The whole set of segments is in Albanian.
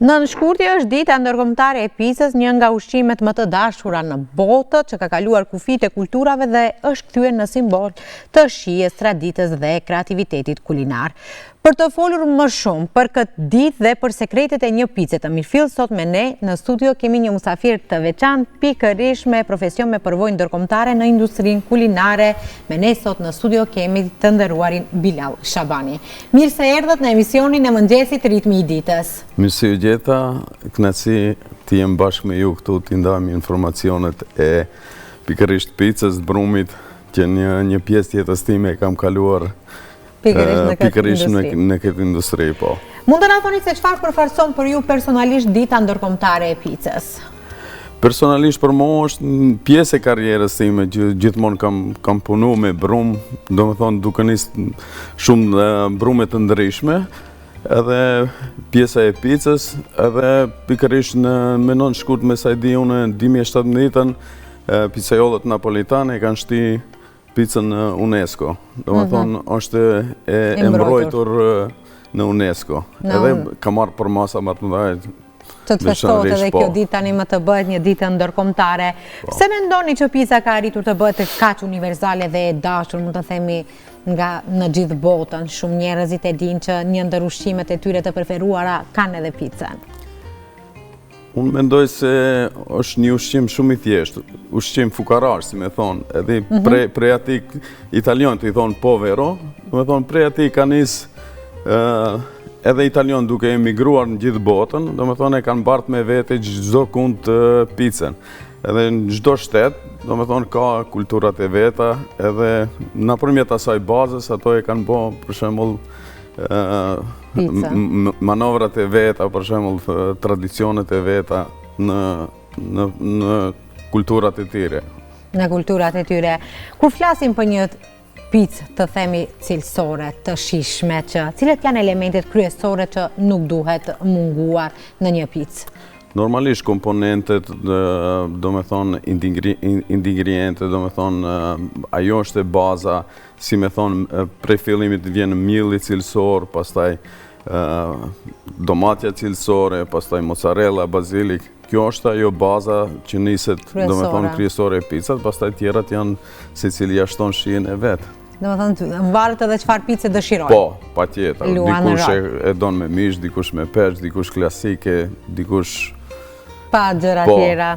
Nëntë shkurti është dita ndërkombëtare e picës, një nga ushqimet më të dashura në botë, që ka kaluar kufijtë e kulturave dhe është kthyer në simbol të shijes, traditës dhe kreativitetit kulinar. Për të folur më shumë për këtë ditë dhe për sekretet e një pice të mirëfilltë, sot me ne në studio kemi një musafir të veçantë, pikërisht me profesion me përvojë ndërkombëtare në industrinë kulinare. Me ne sot në studio kemi të nderuarin Bilal Shabani. Mirë se erdhët në emisionin e mëngjesit Ritmi i Ditës. Mirë se ju gjeta, kënaqësi të jem bashkë me ju këtu të ndajmë informacionet e pikërisht picës, brumit, që një një pjesë të jetës time e kam kaluar Pikërisht në këtë industri. Në këtë industri, po. Mund të na thoni se çfarë përfaqëson për ju personalisht dita ndërkombëtare e picës? Personalisht për mua është një pjesë e karrierës time që gjithmonë kam kam punu me brum, domethënë duke nis shumë brume të ndryshme, edhe pjesa e picës, edhe pikërisht në me 9 shkurt me sa e di unë në 2017-ën pizzaiolët napolitane e kanë shti picën në UNESCO. Domethënë, mhm. është e, e mbrojtur në UNESCO. Edhe ka marrë përmasa më të mëdha. Të të festohet edhe kjo po. ditë tani më të bëhet një ditë ndërkombëtare. Po. Pse mendoni që pica ka arritur të bëhet kaq universale dhe e dashur, mund të themi nga në gjithë botën, shumë njerëzit e dinë që një ndër ushqimet e tyre të preferuara kanë edhe picën. Unë mendoj se është një ushqim shumë i thjeshtë, ushqim fukarash, si me thonë, edhe mm -hmm. prej, prej atij italianët i thonë povero, me thonë prej atij ka nis edhe italianët duke emigruar në gjithë botën, domethonë e kanë bartë me vete çdo kund picën. Edhe në çdo shtet, domethonë ka kulturat e veta, edhe nëpërmjet asaj bazës, ato e kanë bo, për shembull, manovrat e veta, për shembull, tradicionet e veta në, në, në kulturat e tyre. Në kulturat e tyre. Kur flasim për një picë të themi cilësore, të shijshme, që cilët janë elementet kryesore që nuk duhet munguar në një picë? Normalisht komponentet, domethonë, ingredientet, domethonë, ajo është e baza, si me thonë, prej fillimit vjen mielli cilësor, pastaj domatja cilësore, pastaj mozzarella, bazilik. Kjo është ajo baza që niset, domethonë, kryesore e picat, pastaj tjerat janë secili ja shton shijen e vet. Domethonë, varet edhe çfarë pice dëshirojnë. Po, patjetër. Dikush e don me mish, dikush me peç, dikush klasike, dikush Pa gjëra po. tjera.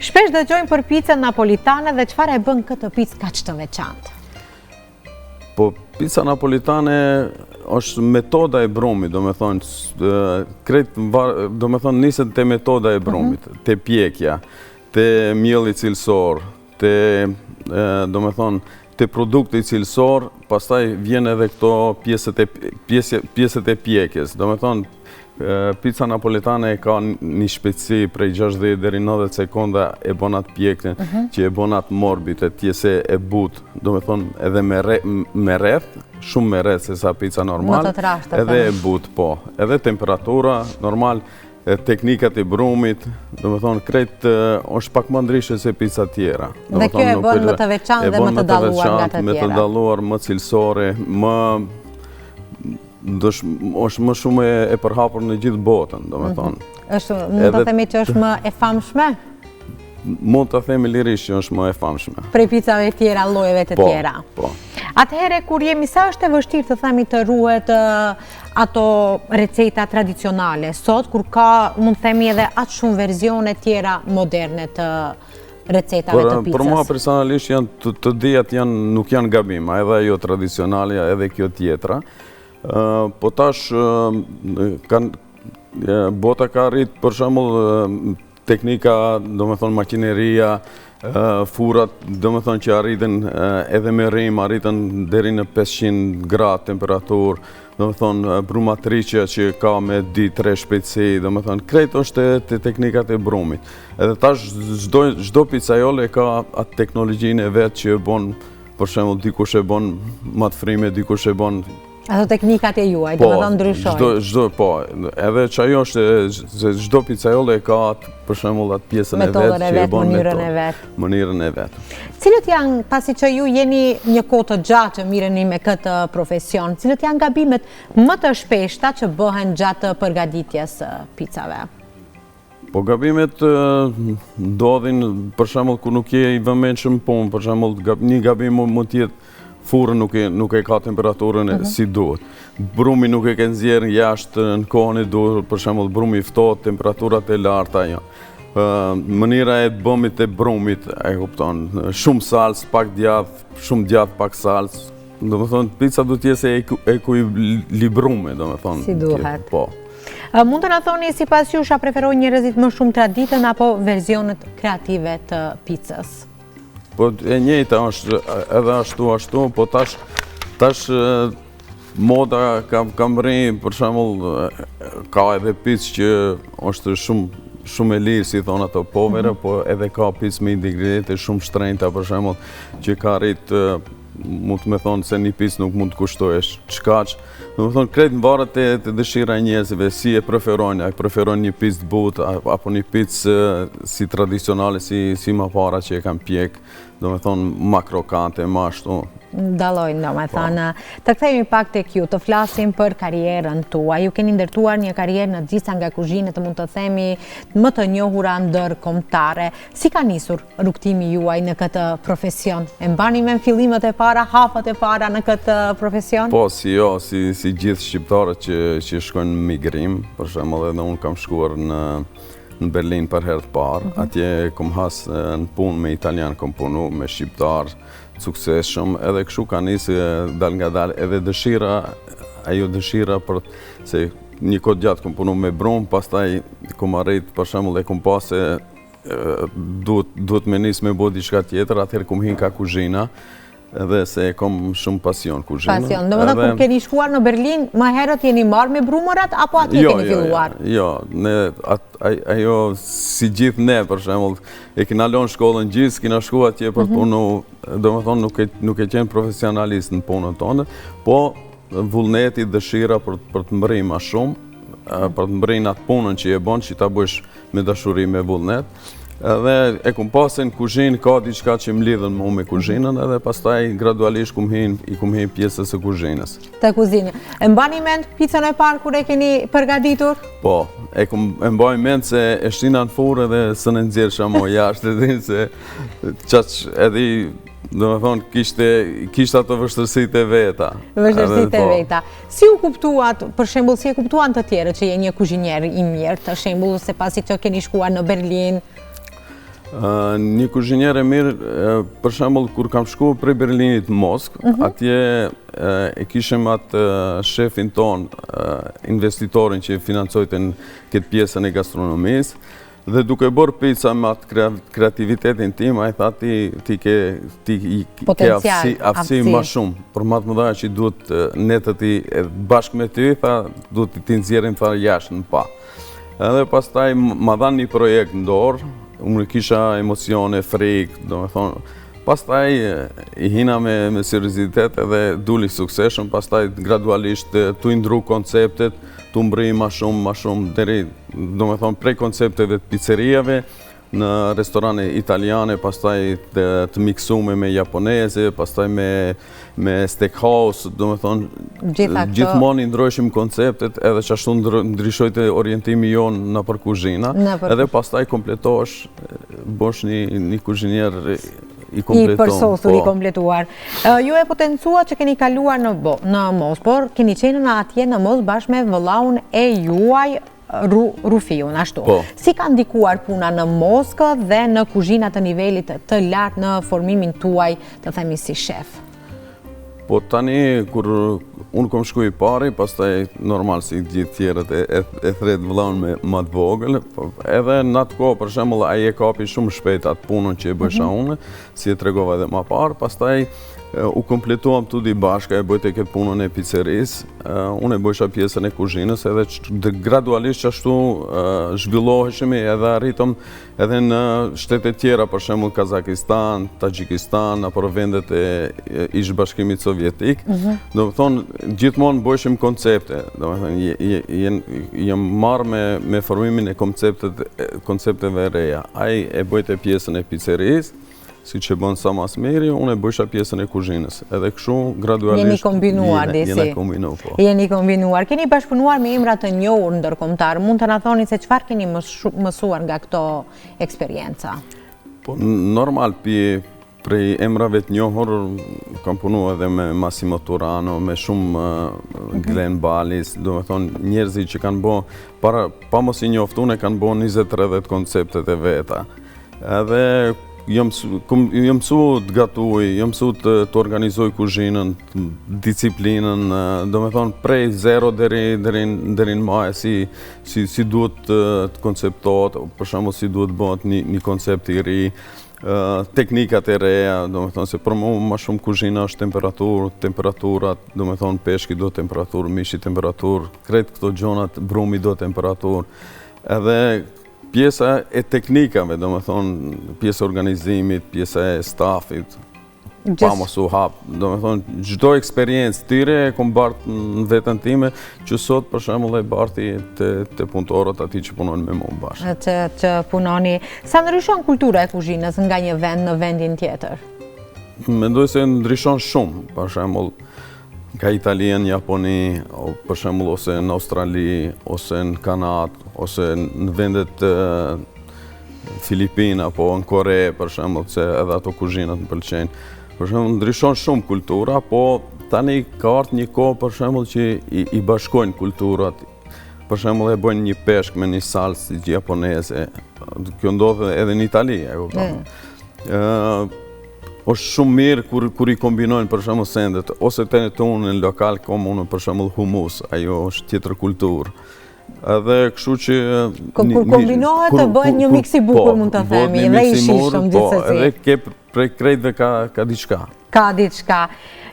Shpesh dëgjojmë për picën napolitane dhe çfarë e bën këtë picë kaq të veçantë? Po, pica napolitane është metoda e brumit, domethonë, krejt, domethonë, niset te metoda e brumit, mm -hmm. te pjekja, te mielli cilësor, te, domethonë, te produkti cilësor, pastaj vjen edhe këto pjesët e, pjesët e pjekjes. Domethonë, pica napolitane ka një shpejtësi prej 60 deri 90 sekonda e bon atë pjekjen, mhm. që e bon atë morbid, e tjese e butë, domethonë, edhe me, re, me rreth, shumë me rreth se sa pica normal, edhe e butë, po, edhe temperatura normal, teknikat e brumit, domethonë, krejt është pak më ndryshe se pica tjera. Dhe kjo e bën më të veçantë dhe më të dalluar nga të tjera. Më të dalluar, më cilësore, më është më shumë e përhapur në gjithë botën, domethonë. Mhm. Është, mund të themi që është më e famshme? Mund të themi lirisht që është më e famshme. Prej picave tjera, llojeve të po, tjera. Po, Atëherë, kur jemi, sa është e vështirë të themi të ruhet ato receta tradicionale? Sot, kur ka, mund të themi edhe aq shumë verzione tjera moderne të recetave të picës. Për mua personalisht janë të, të dyjat janë, nuk janë gabim, edhe ajo tradicionalja, edhe kjo tjetra. Po tash, kanë, bota ka arrit, për shembull, Teknika, domethonë makineria, furrat, domethonë që arritën edhe me rrymë, arritën deri në 500 gradë temperaturë, domethonë brumatriçja që ka me 2-3 shpejtësi, domethonë krejt është te teknikat e brumit. Edhe tash çdo çdo pizzaiolo e ka atë teknologjinë e vet që e bon, për shembull dikush e bon më të frime, dikush e bon Ato teknikat e juaj, po, domethonë ndryshojnë. Çdo, çdo, po, edhe që ajo është, se çdo pizzaiolo e ka atë, për shembull atë pjesën e vet, që e bon mënyrën e vet. Mënyrën e vet. Cilët janë, pasi që ju jeni një kohë të gjatë që merreni me këtë profesion, cilët janë gabimet më të shpeshta që bëhen gjatë përgatitjes së picave? Po gabimet ndodhin, për shembull, kur nuk je i vëmendshëm në punë, për shembull, një gabim mund të jetë furrën nuk e, nuk e ka temperaturën mhm. si duhet. Brumi nuk e ke nxjerrë jashtë në kohën e duhur, për shembull, brumi i ftohtë, temperaturat e larta, jo. Mënyra e të bëmit e brumit, e kupton, shumë salcë, pak djath, shumë djath, pak salcë. Domethënë, pica duhet të jetë e ekuilibrume, domethënë. Si duhet. Po. Mund të na thoni sipas jush, a preferojnë njerëzit më shumë traditën apo versionet kreative të picës? Po e njëjta është edhe ashtu ashtu, po tash tash moda ka ka mrri, për shembull ka edhe picë që është shumë shumë e lirë, si thonë ato povere, mm -hmm. po edhe ka picë me ingrediente shumë shtrenjta, për shembull, që ka arrit mund të me thonë se një picë nuk mund të kushtojë qekaq. Domethonë, krejt mvaret te, te dëshira e njerëzve, si e preferojnë, a e preferojnë një picë të butë, apo një picë si tradicionale, si, si ma para që e kanë pjek, domethonë, ma krokante, ma ashtu. Dallojnë, domethonë. Po. Të kthehemi pak tek ju, të flasim për karrierën tuaj. Ju keni ndërtuar një karrierë në disa nga kuzhinat, mund të themi, më të njohura ndërkombëtare. Si ka nisur rrugëtimi juaj në këtë profesion? E mbani mend fillimet e para, hapat e para në këtë profesion? Po, si jo, si, si gjithë shqiptarët që, që shkojnë në migrim, për shembull edhe unë kam shkuar në, në Berlin për herë të parë, mm -hmm. atje kom has në punë me italian, kom punu me shqiptarë, suksesshëm, edhe kështu ka nisë dalëngadalë, edhe dëshira, ajo dëshira për se një kohë gjatë kom punu me brum, pastaj kom arrit, për shembull, e kom pa se duhet duhet me nis me bo diçka tjetër, atëherë kom hin ka kuzhina, edhe se e kom shumë pasion kuzhinën. Pasion, domethënë kur keni shkuar në Berlin, më herët jeni marrë me brumërat, apo atje jo, keni jo, filluar? Jo, jo, ne, at, ajo, si gjithë ne, për shembull, e kina lonë shkollën gjithë, kina shku atje për mhm. punu, domethonë, nuk e, nuk ke qenë profesionalist në punën tonë, po vullneti, dëshira për, për të mbrri ma shumë, për të mbrri në atë punën që e bon, që ta bësh me dashuri, me vullnet. Edhe e kum pa se në kuzhinë ka diçka që më lidhën mu me kuzhinën edhe pastaj gradualisht kum hin, i kum hin pjesës së kuzhinës. Të kuzhinës. E mbani mend picën e parë kur e keni përgatitur? Po, e kum e mbaj mend se e shtina në furrë edhe s'e nxjerrsha mo jashtë edhe se qaq edhe Domethonë, kishte, kishte ato vështirësitë e veta. Vështirësitë e po. veta. Si u kuptuat, për shembull, si e kuptuan të tjerët që je një kuzhinier i mirë, për shembull, se pasi që keni shkuar në Berlin? Një kuzhinier e mirë, për shembull, kur kam shku prej Berlinit në Moskë, mhm. atje e kishim atë shefin tonë, investitorin që financojte këtë pjesën e gastronomisë, Dhe duke bërë pica me atë kreativitetin tim, ai tha ti, ti ke, ti ke aftësi, aftësi ma shumë, për ma të mëdha që duhet ne të ti, bashkë me ty, tha, duhet t'i nxjerrim, tha, jashtë në pah. Edhe pastaj ma dhanë një projekt në dorë, unë kisha emocione, frikë, domethonë, pastaj i hina me, me seriozitet edhe duli suksesshëm, pastaj gradualisht tu i ndru konceptet, tu mbrri ma shumë, ma shumë, deri Domethonë, prej koncepteve të pizzeriave, në restorane italiane, pastaj të, të miksume me japoneze, pastaj me, me steakhouse, domethonë, gjithmonë i ndrojshim konceptet, edhe qashtu ndryshojte orientimi jonë nëpër kuzhina, edhe pastaj kompletohesh, bohesh një, një kuzhinier i kompletuar. I përsosur, i po. kompletuar. Ju e potencuat që keni kaluar në, në Moskë, por keni qenë në atje në Moskë bashkë me vëllaun e juaj Ru, Rufiun, ashtu. Po. Si ka ndikuar puna në Moskë dhe në kuzhina të nivelit të lartë në formimin tuaj, të themi si shef? Po tani, kur unë kom shku i pari, pastaj normal si gjithë tjerët e, e, e thret vëllaun me ma të vogël, po, edhe në atë kohë, për shembull, ai e kapi shumë shpejt atë punën që e bësha mm -hmm. unë, si e tregova edhe ma parë, pastaj u kompletuam të dy bashkë, e bëjte këtë punën e pizzerisë, unë e bëjsha pjesën e kuzhinës, edhe gradualisht qashtu zhvilloheshim edhe arritëm Edhe në shtete tjera, për shembull Kazakistan, Taxhikistan, apo vendet e ish Bashkimit Sovjetik, mhm. domethonë, gjithmonë bojshim koncepte, domethonë, jam marrë me, me formimin e koncepteve reja. Ai e bojte pjesën e pizzerisë, Siç e bën sa ma s'miri, unë e bëjsha pjesën e kuzhinës. Edhe kështu, gradualisht... Jeni kombinuar, disi. Jena kombinu, po. Jeni kombinuar. Keni bashkëpunuar me emra të njohur ndërkombëtar. Mund të na thoni se çfarë keni mësuar nga këto eksperienca? Po, normal, prej emrave të njohur, kam punu edhe me Massimo Turano, me shumë mhm. Glenn Balis, domethonë, njerëzit që kanë bo, para, pa mos i njoftu, e kanë bo 20-30 konceptet e veta. Edhe jam mësu të gatuj, jam mësu të, të organizoj kuzhinën, disiplinën, domethonë prej zero deri deri deri në maje si si si duhet të, të konceptohet, për shembull si duhet të bëhet një një koncept i ri, teknikat e reja, domethonë se për mu ma shumë kuzhina është temperaturë, temperaturat, domethonë peshki do temperaturë, mishi temperaturë, krejt këto gjonat, brumi do temperaturë. Edhe Pjesa e teknikave, domethonë, pjesa e organizimit, pjesa e stafit, pa mos u hap, domethonë, çdo eksperiencë tyre e kom bartë në veten time, që sot, për shembull, e barti te, te punëtorët aty që punojnë me mu bashkë. Që, që punoni. Sa ndryshon kultura e kuzhinës nga një vend në vendin tjetër? Mendoj se ndryshon shumë, për shembull, Nga Italia në Japoni, për shembull ose në Australi, ose në Kanadë, ose në vendet Filipina, apo në Kore, për shembull, se edhe ato kuzhinat më pëlqejnë. Për shembull, ndryshon shumë kultura, po tani ka ardhë një kohë për shembull që i, i bashkojnë kulturat. Për shembull, e bëjnë një peshk me një salcë japoneze. Kjo ndodh edhe në Itali, e kupton. Mm. Është shumë mirë kur kur i kombinojnë për shembull sendet ose te te unë në lokal kom unë për shembull humus, ajo është tjetër kulturë. Edhe kështu që Kur kombinohet të bëhet një miks i bukur po, mund të themi, dhe i shijshëm po, gjithsesi. Edhe ke prej krejtve ka ka diçka. Ka diçka.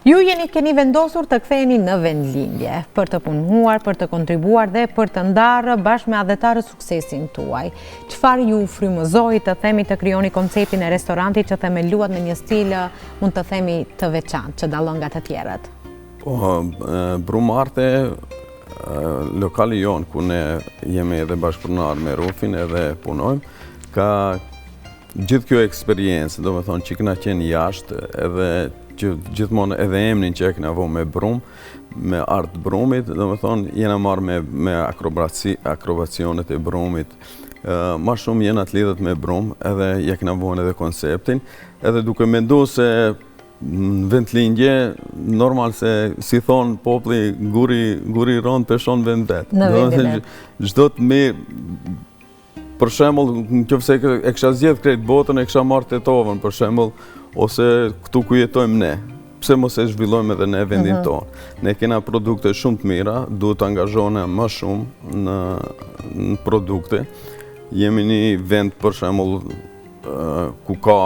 Ju jeni keni vendosur të ktheheni në vendlindje, për të punuar, për të kontribuar dhe për të ndarë bashkë me atdhetarët suksesin tuaj. Çfarë ju frymëzoi të themi të krijoni konceptin e restorantit që themeluat me një stil, mund të themi, të veçantë, që dallon nga të tjerët? Po, Brumarte, lokali jonë, ku ne jemi edhe bashkëpronarë me Rufin edhe punojmë, ka Gjithë kjo eksperiencë, domethonë që kena qenë jashtë, edhe që gjithmonë edhe emnin që e kena vo me brum, me art brumit, domethonë jena marrë me, me akrobaci, akrobacionet e brumit, ma shumë jena të lidhët me brum, edhe ja kena vonë edhe konceptin, edhe duke mendu se në vendlindje, normal se si thonë populli, guri, guri i rëndë peshon vend vet. Në vendin e. Çdo të mirë, Për shembull, në qoftë se e kisha zgjedh krejt botën, e kisha marrë Tetovën, për shembull, ose këtu ku jetojmë ne. Pse mos e zhvillojmë edhe ne vendin mhm. tonë? Ne kena produkte shumë të mira, duhet të angazhohena më shumë në, në produkte. Jemi një vend, për shembull, ku ka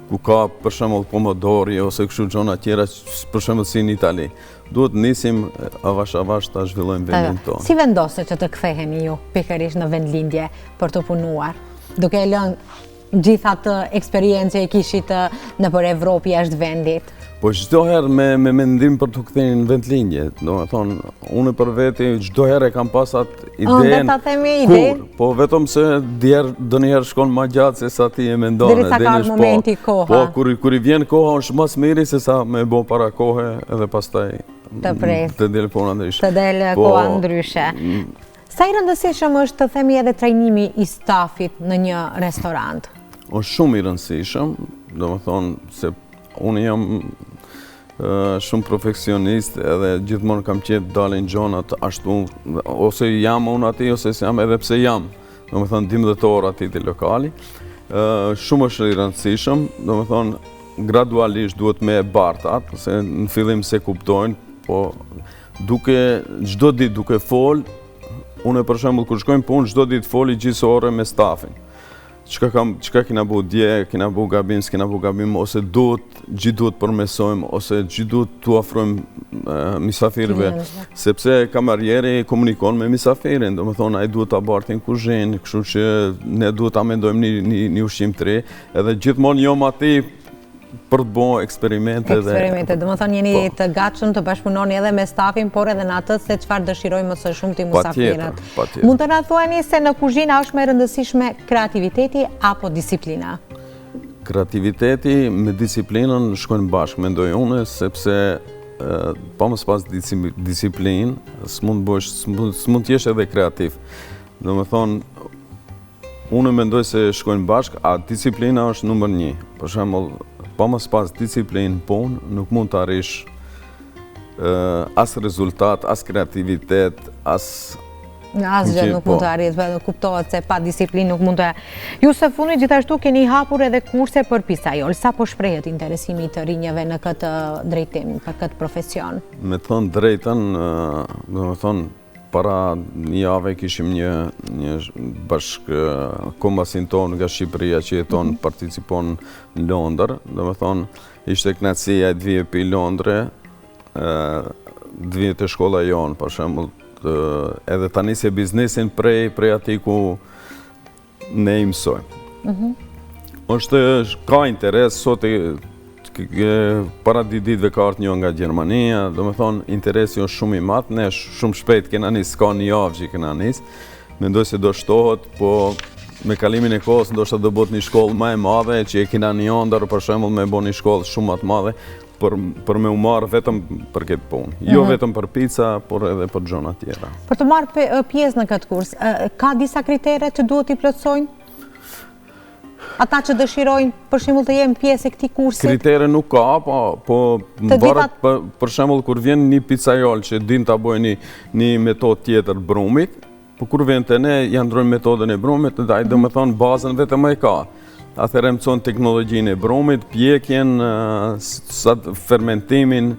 ku ka për shembull pomodori ose kështu gjona tjera, për shembull si në Itali. Duhet nisim avash avash ta zhvillojmë vendin tonë. Si vendosët që të ktheheni ju pikërisht në vendlindje për të punuar, duke e lënë gjithë atë eksperiencë që e kishit nëpër Evropë jashtë vendit? Po çdo herë me, me mendim për t'u kthy në vendlindje, domethonë, unë për veti çdo herë e kam pas atë idenë. Ta themi ide. Po vetëm se djer ndonjëherë shkon ma gjatë se sa ti e mendon. Derisa ka ardhur po, momenti koha. Po kur kur i vjen koha është më së miri se sa me bo para kohe edhe pastaj të pres. Të del puna ndryshe. Të del po, koha ndryshe. Mm. Sa i rëndësishëm është të themi edhe trajnimi i stafit në një restorant? Është shumë i rëndësishëm, domethonë se unë jam shumë profesionist edhe gjithmonë kam qejf dalin gjonat ashtu, ose jam unë aty, ose s'jam edhe pse jam, domethonë 12 orë aty te lokali. Shumë është i rëndësishëm, domethonë, gradualisht duhet me e bartë atë, se në fillim s'e kuptojnë, po duke, çdo ditë duke fol, unë për shembull kur shkoj n'punë, çdo ditë foli gjysë ore me stafin. Çka kam, çka kena bu dje, kena bu gabim, s'kena bu gabim, ose duhet, çi duhet përmirësojmë, ose çi duhet t'u afrojmë misafirëve, sepse kamarieri komunikon me misafirin, domethonë, ai duhet ta barti n'kuzhinë, kështu që ne duhet ta mendojmë një, një, një ushqim të ri, edhe gjithmonë jom aty për të bo eksperimente. Eksperimente, domethonë jeni po. të gatshëm të bashkëpunoni edhe me stafin, por edhe në atë se çfarë dëshirojnë më së shumti musafirët. Mund të na thuani se në kuzhinë a është më e rëndësishme kreativiteti apo disiplina? Kreativiteti me disiplinën shkojnë bashkë, mendoj unë, sepse pa mos pas disiplinë, s'mund bësh, s'mund të jesh edhe kreativ. Domethonë, unë mendoj se shkojnë bashkë, a disiplina është numër një. Për shembull, pa mos pas disiplinë n'punë, nuk mund të arrish as rezultat, as kreativitet, as Në asgjë nuk mund të po. arrihet, dhe kuptohet se pa disiplinë nuk mund të... Ju së fundi gjithashtu keni hapur edhe kurse për picajol, sa po shprehet interesimi i të rinjëve në këtë drejtim, për këtë profesion? Me të thënë drejtën, domethonë, para një jave kishim një, një bashkëkombasin tonë nga Shqipëria që jeton, mhm. participon në Londër, domethonë, ishte knaqësi ai të vije pi Londre, të vije te shkolla jonë, për shembull, edhe ta nisë biznesin prej, prej aty ku ne i mësojmë. Mm është, ka interes, sot e, para dy ditëve ka ardhë një nga Gjermania, domethonë, interesi është shumë i madh, ne shumë shpejt kena nisë, ka një javë që kena nisë, mendoj se do shtohet, po me kalimin e kohës ndoshta do bëhet një shkollë më e madhe, që e kena një ëndërr, për shembull me bo një shkollë shumë më të madhe, për, për me u marrë vetëm për këtë punë. Jo mhm. vetëm për pica, por edhe për gjona tjera. Për të marrë pjesë në këtë kurs, ka disa kritere që duhet t'i plotësojnë? Ata që dëshirojnë, për shembull të jenë pjesë e këtij kursi? Kritere nuk ka, po, po varet, për, për shembull, kur vjen një picajol që din ta bojë një, një metodë tjetër brumit, Po kur vjen te ne, ja ndrojmë metodën e brumit, dhe ai domethonë bazën vetëm e ka. Atëherë mëson teknologjinë e brumit, pjekjen, fermentimin,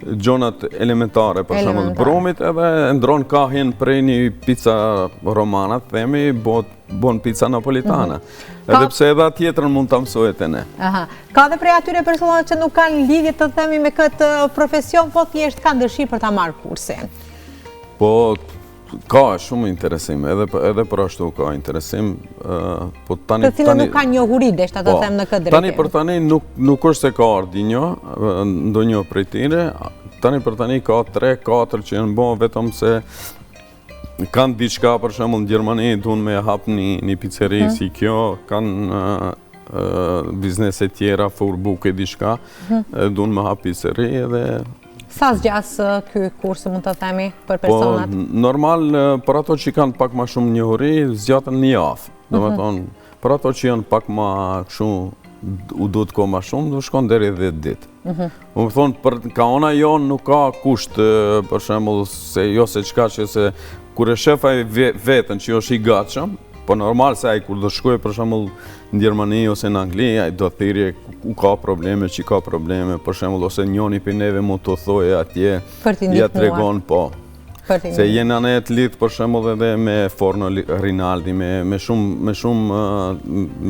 gjonat elementare, për shembull brumit, edhe ndron kahin prej një pica romana, themi, bon pica napolitana. Mhm. Edhe pse edhe atë tjetrën mund ta mësojë te ne. Aha. Ka dhe prej atyre personave që nuk kanë lidhje të themi me këtë profesion, po thjesht kanë dëshirë për ta marrë kursin. Po, Ka shumë interesim, edhe, edhe për ashtu ka interesim, po tani... Të cilët nuk kanë njohuri, deshta të po, them në këtë drejtim. Tani për tani nuk, nuk është se ka ardhë një, ndonjë prej tyre, tani për tani ka 3-4 që janë bo vetëm se kanë diçka për shembull në Gjermani, duan me hap një, një pizzeri hmm. si kjo, kanë biznese tjera, furrë buke diçka, hmm. duan me hap pizzeri edhe Sa zgjas ky kurs, mund të themi, për po, personat? Po, normal, për ato që kanë pak ma shumë njohuri, zgjatën një javë. Do me mhm. thonë, për ato që janë pak ma kështu, u duhet kohë ma shumë, do shkon deri 10 ditë. Mhm. Do me thonë, për ka ona jonë nuk ka kusht, për shembull, se jo se çka që se, kur e shef ai veten që është i gatshëm, po normal se ai kur do shkojë për shembull në Gjermani ose në Angli, ai do thirrje ku ka probleme, që ka probleme, për shembull ose njoni prej neve mund të thojë atje, ja tregon, po. Se jena ne të lidhë për shembull edhe me Forno Rinaldi, me, me shumë, me shumë,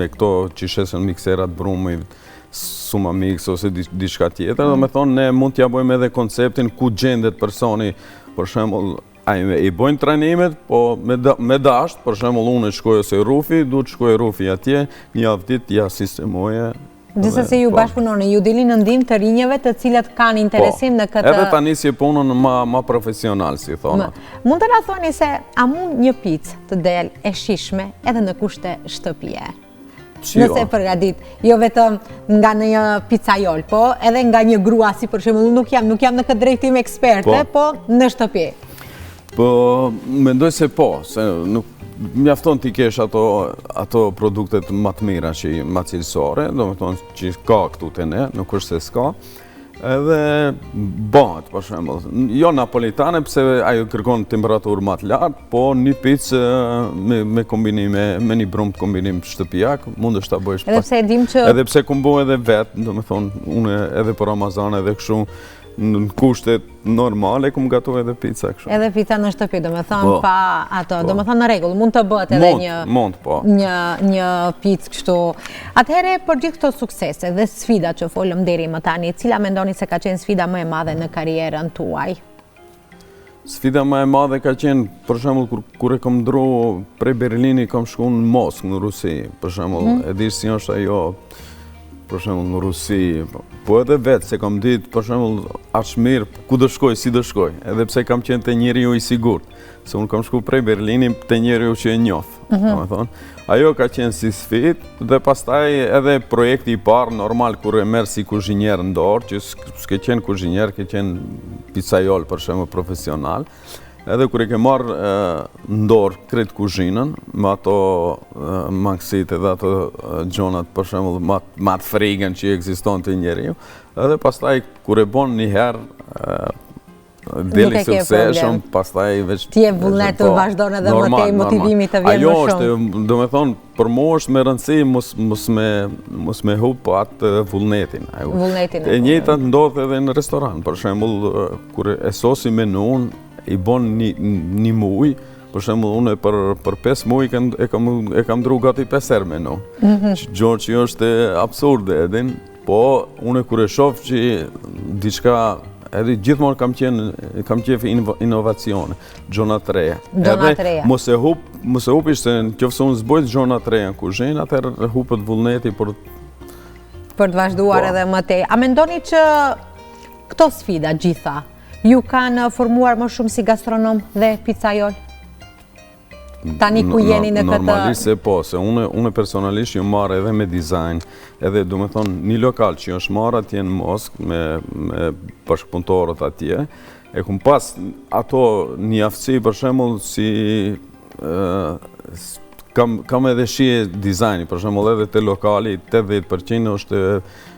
me këto që shesin mikserat brumit, Suma Mix ose diçka tjetër, mm. domethonë ne mund t'ja bojmë edhe konceptin ku gjendet personi, për shembull Ai i bojnë trajnimet, po me, me dasht, për shembull unë shkoj ose Rufi, duhet shkoj Rufi atje, një javë ditë ja sistemoje. Gjithsesi ju po. bashkëpunoni, ju dilni në ndihmë të rinjëve të cilët kanë po, interesim në këtë... Edhe ta nisi punën ma, ma profesional, si thonë. Mund të na thoni se a mund një picë të del e shijshme edhe në kushte shtëpie? Nëse e përgatit, jo vetëm nga një pizzaiol, po edhe nga një grua, si për shembull, nuk jam, nuk jam në këtë drejtim eksperte, po, po në shtëpi. Po, mendoj se po, se nuk mjafton t'i kesh ato, ato produktet më të mira që më cilësore, domethonë që ka këtu te ne, nuk është se s'ka, Edhe bëhet, për shembull, jo napolitane, pse ajo kërkon temperaturë më të lartë, po një picë me, me kombinime, me një brumë të kombinim shtëpiak, mundesh ta bëjsh Edhe pse e dim që... Edhe pse kom bo edhe vetë, domethonë, unë edhe për Ramazan edhe kështu, në kushtet normale, kum gatu edhe pica kështu. Edhe pica në shtëpi, domethonë, po, pa ato, po. domethonë në rregull, mund të bëhet edhe një, mund, po. një, një picë kështu. Atëherë, për gjithë këto suksese dhe sfida që folëm deri më tani, cila mendoni se ka qenë sfida më e madhe në karrierën tuaj? Sfida më e madhe ka qenë, për shembull, kur, kur e kom ndru prej Berlini, kom shku në Moskë, në Rusi, për shembull, mm. e di si është ajo, për shembull, në Rusi, po, po edhe vetë, s'e kam ditë, për shembull, aq mirë, ku do shkoj, si do shkoj, edhe pse kam qenë te njeriu i sigurt, se unë kam shku prej Berlini te njeriu që e njof. Mm -hmm. Domethonë, ajo ka qenë si sfidë dhe pastaj edhe projekti i parë normal kur e merr si kuzhinier në dorë, që s'ke qenë kuzhinier, ke qenë pizzaiol për shembull profesional. Edhe kur e ke marrë në dorë krejt kuzhinën, me ato mangësitë edhe ato gjonat, për shembull, me atë frigën që ekziston te njeriu, edhe pastaj kur e bon një herë, del i suksesshëm, pastaj veç... Ti e vullnet të po, vazhdon edhe më tej motivimi të vjen më shumë. Ajo është, domethonë, për mua është me rëndësi mos, mos me, mos me hup atë vullnetin. Vullnetin. E njëjta ndodh edhe në restoran, për shembull, kur e sosi menun, i bon një, një muj, për shembull, unë për, për 5 muj e kam, e kam ndrru gati 5 herë menu. Mm -hmm. Gjo që është absurde, e din, Po, unë kur e shof që diçka, edhe gjithmonë kam qenë, kam qejf inovacione, gjona të reja. Gjona të reja. Mos e hup, mos e hup ishte në qoftë se unë s'boj gjona të reja në kuzhinë, atëherë hupet vullneti për për të vazhduar po. edhe më tej. A mendoni që këto sfida gjitha ju kanë formuar më shumë si gastronom dhe pizzaiol? Tani ku jeni në këtë... Normalisht se po, se unë, unë personalisht jam marrë edhe me dizajn, edhe domethonë një lokal që është marrë atje në Moskë me, me bashkëpunëtorët atje, e kum pas ato një aftësi për shembull si kam, kam edhe shije dizajni, për shembull edhe te lokali 80% është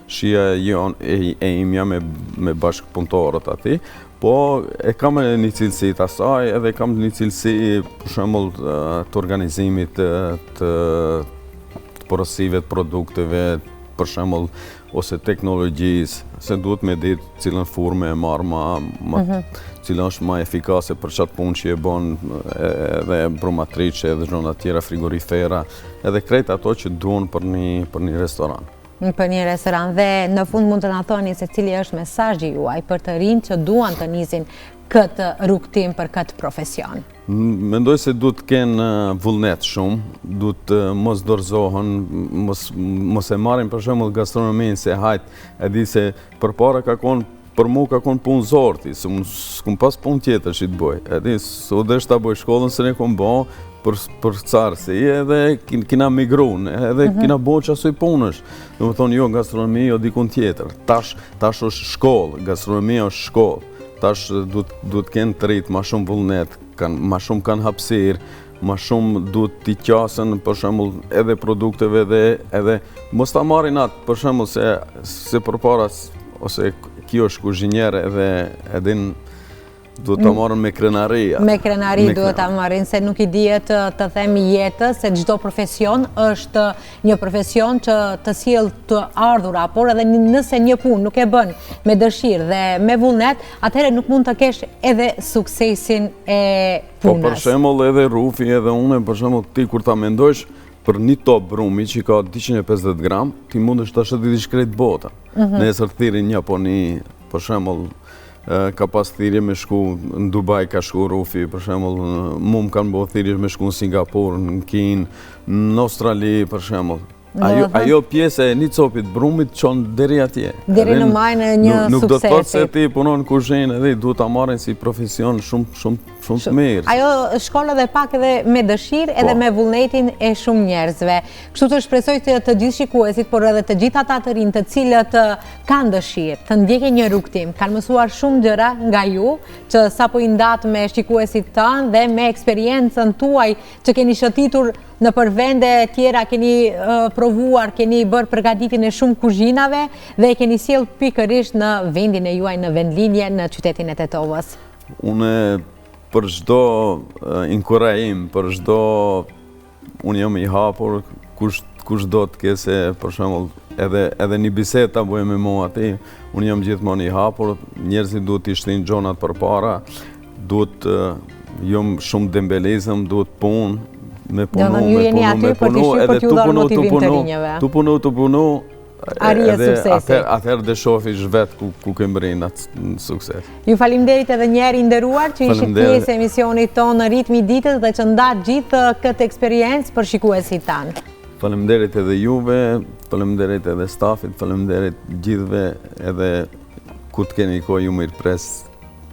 shija jon, e, e imja me, me bashkëpunëtorët aty, Po, e kam edhe një cilësi të asaj, edhe kam një cilësi, për shembull, të organizimit të, të porosive, të produkteve, për shembull, ose teknologjisë, se duhet me ditë cilën furmë e marr ma, ma mm -hmm. cila është ma efikase për qatë punë që e bon edhe brumatrice, edhe gjona tjera, frigorifera, edhe krejt ato që duhen për një, për një restoran. Për një restoran dhe në fund mund të na thoni se cili është mesazhi juaj për të rinjtë që duan të nisin këtë rrugëtim për këtë profesion. Mendoj se duhet të kenë vullnet shumë, duhet të mos dorëzohen, mos, mos e marrin për shembull gastronominë se hajt, e di se përpara ka konë për mu ka konë punë zorti, se unë s'kum pas punë tjetër që të boj. E di, s'u desh ta boj shkollën se ne kom bo për, për carë, se edhe kina migru, edhe mm -hmm. kina bo qasoj punësh. Domethonë, jo gastronomi, jo dikun tjetër. Tash, tash është shkollë, gastronomia është shkollë. Tash duhet, duhet kenë të rinjtë ma shumë vullnet, kanë, ma shumë kanë hapësirë, ma shumë duhet t'i qasen për shembull edhe produkteve dhe edhe mos ta marrin atë për shembull se se përpara ose kjo është kuzhinier edhe e din duhet ta mm. marrin me krenari. Me krenari duhet ta marrin se nuk i dihet të themi jetës se çdo profesion është një profesion që të sjell të ardhura, por edhe nëse një punë nuk e bën me dëshirë dhe me vullnet, atëherë nuk mund të kesh edhe suksesin e Po për shembull edhe Rufi edhe unë për shembull ti kur ta mendojsh për një top brumi që ka 250 gram, ti mundesh ta shëtitish krejt botën. Mm -hmm. Nesër thirrin një po një për shembull ka pas thirrje me shku në Dubai ka shku Rufi, për shembull mu më kanë bo thirrje me shku në Singapur, në Kinë, në Australi për shembull. Ajo, ajo pjesë e një copit brumit çon deri atje. Deri në majën e një suksesi. Nuk do të thotë se ti punon në kuzhinë edhe duhet ta marrin si profesion shumë shumë shumë të mirë. Ajo shkon edhe pak edhe me dëshirë edhe po. me vullnetin e shumë njerëzve. Kështu të shpresoj të të gjithë shikuesit, por edhe të gjithë ata të rinj të cilët kanë dëshirë të ndjekin një rrugëtim, kanë mësuar shumë gjëra nga ju, që sapo i ndatë me shikuesit tanë dhe me eksperiencën tuaj që keni shëtitur nëpër vende tjera, keni provuar, keni bërë përgatitjen e shumë kuzhinave dhe e keni sjellë pikërisht në vendin e juaj në vendlindje në qytetin e Tetovës. Unë për çdo inkurajim, për çdo unë jam i hapur, kush kush do të kese, për shembull, edhe edhe një bisedë ta bëjë me mua aty, unë jam gjithmonë i hapur, njerëzit duhet t'i shtinë gjonat përpara, Duhet jo shumë dembelizëm, duhet punë, me punu, me punu, me punu, edhe tu punu, tu punu, tu punu, tu punu, edhe atëherë dhe shofish vetë ku, ku ke mrri në sukses. Ju faleminderit edhe njëherë i nderuar që ishit pjesë e emisionit tonë në ritmi i ditës dhe që ndatë gjithë këtë eksperiencë për shikuesit tanë. Faleminderit edhe juve, faleminderit edhe stafit, faleminderit gjithëve edhe kur të keni kohë ju mirëpres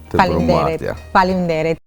Te Faleminderit. Faleminderit.